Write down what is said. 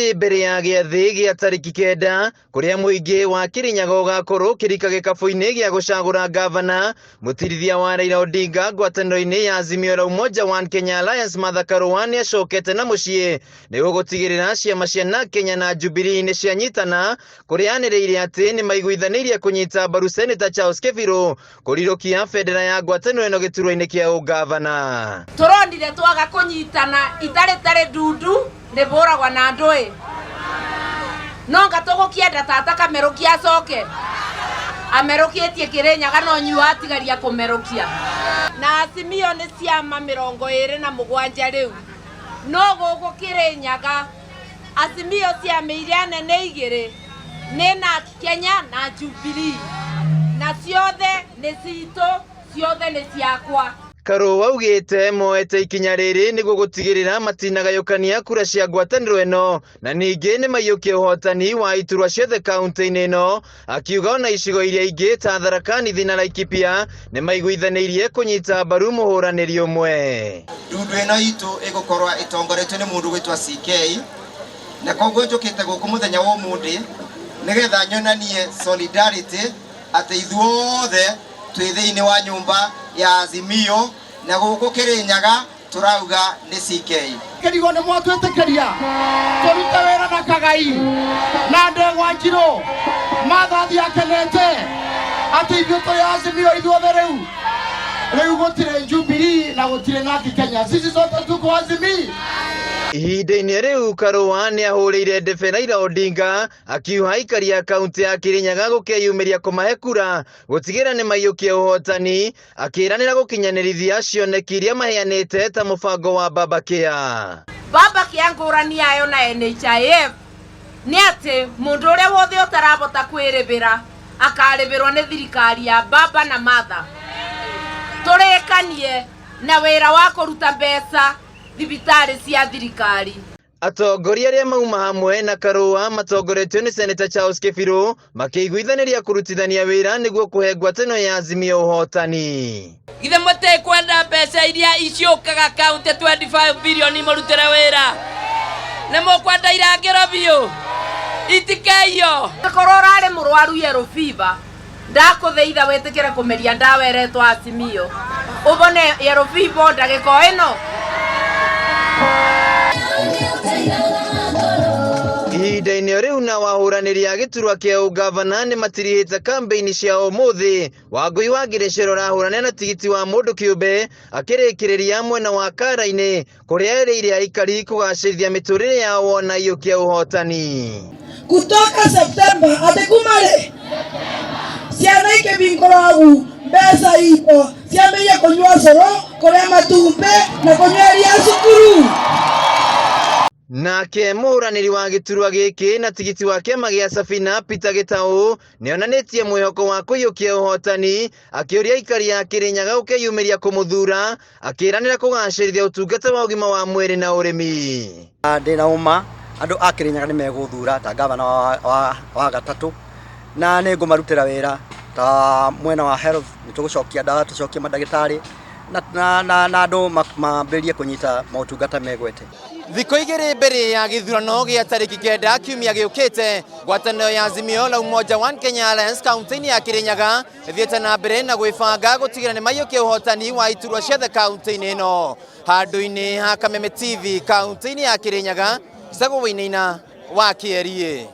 Igĩrĩ mbere ya gĩathĩ gĩa tarĩki 9 kũrĩa mũingĩ wa Kĩrĩnyaga ũgakorwo ũkĩrika gĩkabũ-inĩ gĩa gũcagũra ngavana, mũtirithia wa Raila Odinga ngwatanĩro-inĩ ya Azimio la Umoja One Kenya Alliance Martha Karũa nĩ acokete na mũciĩ nĩguo gũtigĩrĩra ciama cia NARC Kenya na Jubilee nĩ cianyitana, kũrĩa anĩrĩire atĩ nĩ maiguithanĩirie kũnyita mbaru Senator Charles Kĩbirũ kũrirũkia bendera ya ngwatanĩro ĩno gĩturwa-inĩ kĩa ũngavana. Tũronire twaga kũnyitana itarĩ tarĩ ndundu rĩbũragwa na ndũĩ nonga tũgũkĩenda tata kamerũkia acoke amerũkĩtie Kĩrĩnyaga no nyua atigaria kũmerũkia. Na Azimio nĩ ciama 27 rĩu no gũkũ Kĩrĩnyaga Azimio ciama iria nene igĩrĩ nĩ NARC Kenya na Jubilee na ciothe nĩ citũ, ciothe nĩ ciakwa. Karũa augĩte moete ikinya rĩrĩ nĩguo gũtigĩrĩra matinagayũkania kura cia ngwatanĩro ĩno na ningĩ nĩ maiyũkie ũhotani wa iturwa ciothe kaunti-inĩ ĩno, akiuga ona icigo iria ingĩ ta Tharaka Nithi na Laikipia nĩ maiguithanĩirie kũnyita mbaru mũhũranĩri ũmwe. Ndundu ĩno itũ ĩgũkorwo ĩtongoretio nĩ mũndũ gwĩtwa CK, na koguo njũkĩte gũkũ mũthenya wa ũmũthĩ nĩgetha nyonanie solidarity atĩ ithuothe twĩ thĩinĩ wa nyũmba ya Azimio na gũkũ Kĩrĩnyaga tũrauga nĩ CK. Kĩrigo nĩ mwatwĩtĩkĩria tũrute wĩra na Kagai na Ndegwa Njirũ. Martha akenete atĩ ithuĩ tũrĩ Azimio ithuothe rĩu. Rĩu gũtirĩ Jubilee na gũtirĩ NARC Kenya, sisi sote tuko Azimio. Ihinda-inĩ rĩu Karũa nĩ ahũrĩire ndebe Raila Odinga akiuga aikari a kaunti ya Kĩrĩnyaga gũkeyumĩria kũmahe kura gũtigĩrĩra nĩ maiyũkia ũhotani, akĩranĩra gũkinyanĩrithia cioneki iria maheanĩte ta mũbango wa Baba Care. Baba Care ngũrani yayo na NHIF nĩ atĩ mũndũ ũrĩa wothe ũtarabota kwĩrĩbĩra akarĩbĩrwo nĩ thirikari ya Baba na Martha. Tũrĩkanie na wĩra wa kũruta mbeca thibitarĩ cia thirikari. Atongoria arĩa mauma hamwe na Karũa matongoretio nĩ Senator Charles Kĩbirũ makĩiguithanĩria kũrutithania wĩra nĩguo kũhe ngwatanĩro ya Azimio ũhotani. Githĩ mũtikwenda mbeca iria iciũkaga kaunti 25 bilioni mũrutĩre wĩra? Nĩ mũkwenda irangĩro biũ itikeiyo? Angĩkorwo ũrarĩ mũrwaru yellow fever, ndakũthaitha wĩtĩkĩre kũmeria ndawa ĩretwo Azimio ũbone yellow fever ndagĩka o ĩno. Ihinda-inĩ o rĩu na wahũranĩri a gĩturwa kĩa ũngavana nĩ matirihĩte kambĩini cia ũmũthĩ. Wangũi wa Ngĩrĩcĩro arahũranĩra na tigiti wa mũndũ kĩũmbe akĩrĩkĩrĩria mwena wa Karainĩ kũrĩa erĩire aikari kũgacĩrithia mĩtũrĩre yao wona iyũkia ũhotani. Kutoka September atĩ kuma rĩ ciana ikĩbingũra ũgu mbeca ito ciambĩrĩrie kũnyua cũrũ, kũrĩa matumbĩ na kũnyua iria cukuru. Nake mũhũranĩri wa gĩturwa gĩkĩ na tigiti wa kĩama gĩa Safina Peter Gĩtaũ nĩonanĩtie mwĩhoko wa kũiyũkia ũhotani akĩũria aikari a Kĩrĩnyaga gũkĩyumĩria kũmũthura akĩranĩra kũgacĩrithia ũtungata wa ũgima wa mwĩrĩ na ũrĩmi. Ndĩna ũma andũ a Kĩrĩnyaga nĩ megũthura ta gavana wa gatatũ na nĩ ngũmarutĩra wĩra ta mwena wa health, nĩ tũgũcokia ndawa, tũcokie mandagĩtarĩ na andũ mambĩrĩrie kũnyita motungata megwete. Thikũ igĩrĩ mbere ya gĩthurano gĩa tarĩki 9 kiumia gĩũkĩte, ngwatanĩro ya Azimio la Umoja One Kenya Alliance kaunti-inĩ ya Kĩrĩnyaga ĩthiĩte na mbere na gwĩbanga gũtigĩrĩra nĩ maiyũkia ũhotani wa iturwa ciothe kaunti-inĩ ĩno. Handũ-inĩ ha Kameme TV kaunti-inĩ ya Kĩrĩnyaga, Icagũ Wainaina wa Kĩeriĩ.